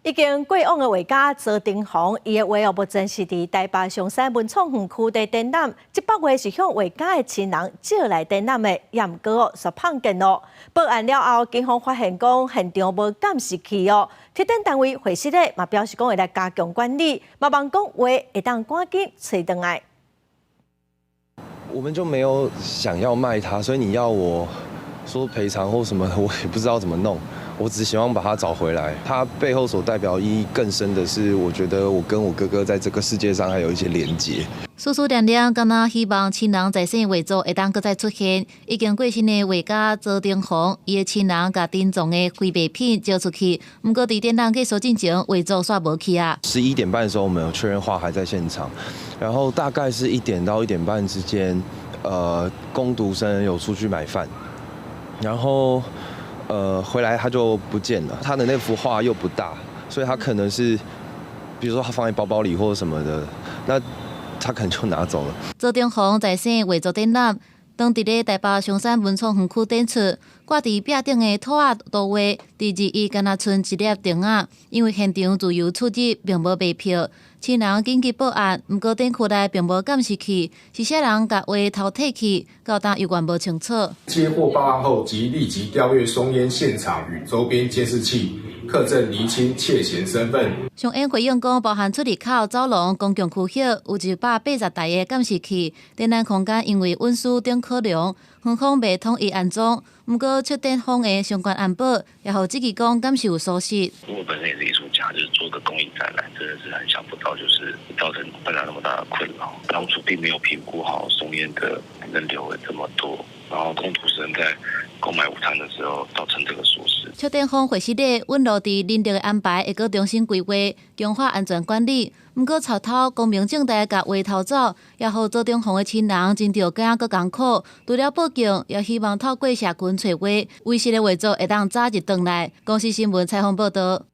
已經過往的畫家周丁鴻，伊的畫哦，目前是佇台北松山文創園區佇展覽。這幅畫是向畫家的親人借來展覽的，也毋過哦，煞碰見咯。報案了後，警方發現講現場無監視器哦。策展單位會室咧嘛表示講會來加強管理，嘛望講畫會當趕緊揣轉來。我們就沒有想要賣它，所以你要我說賠償或什麼，我也不知道怎麼弄。我只希望把它找回來。它背後所代表意義更深的是，我覺得我跟我哥哥在這個世界上還有一些連結。思思念念，敢若希望親人在世畫作會當閣再出現。已經過身的畫家周丁鴻，伊的親人共珍藏的非賣品借出去，毋過佇展覽結束進前，畫作煞無去啊。 11點半的時候，我們有確認畫還在現場，然後大概是1點到1點半之間，工讀生有出去買飯，然後回來他就不見了。他的那幅畫又不大，所以他可能是，比如說他放在包包裡或者什麼的，那他可能就拿走了。周丁鴻在世畫作展覽，當佇咧台北松山文創園區展出，掛佇壁頂的塗鴉圖畫，佇二一敢若賰一粒釘仔，因為現場自由出入，並無賣票。親人緊急報案，毋過展區內並無監視器，是啥人共畫偷提去，到今猶原無清楚。接獲報案後，即立即調閱松菸現場與周邊監視器，課證釐清竊嫌身份。松菸回應講，包含出入口、走廊、公共區域，有180台的監視器。展覽空間因為隱私等考量，園方未統一安裝。毋過，策展方的相關安保，也予質疑講，敢是有疏失。我本身也是藝術家，就是做個公益展覽，真的是很想不到，就是造成大家那麼大的困擾。當初並沒有評估好松菸的人流會這麼多，然後工讀生在購買午餐的時候造成這個疏失。策展方會室咧，穩落佇人力的安排會閣重新規劃，強化安全管理。毋過，賊偷光明正大共畫偷走，也予周丁鴻的親人真著驚閣艱苦。除了報警，也希望透過社群揣畫，遺失的畫作會當早日轉來。公視新聞採訪報導。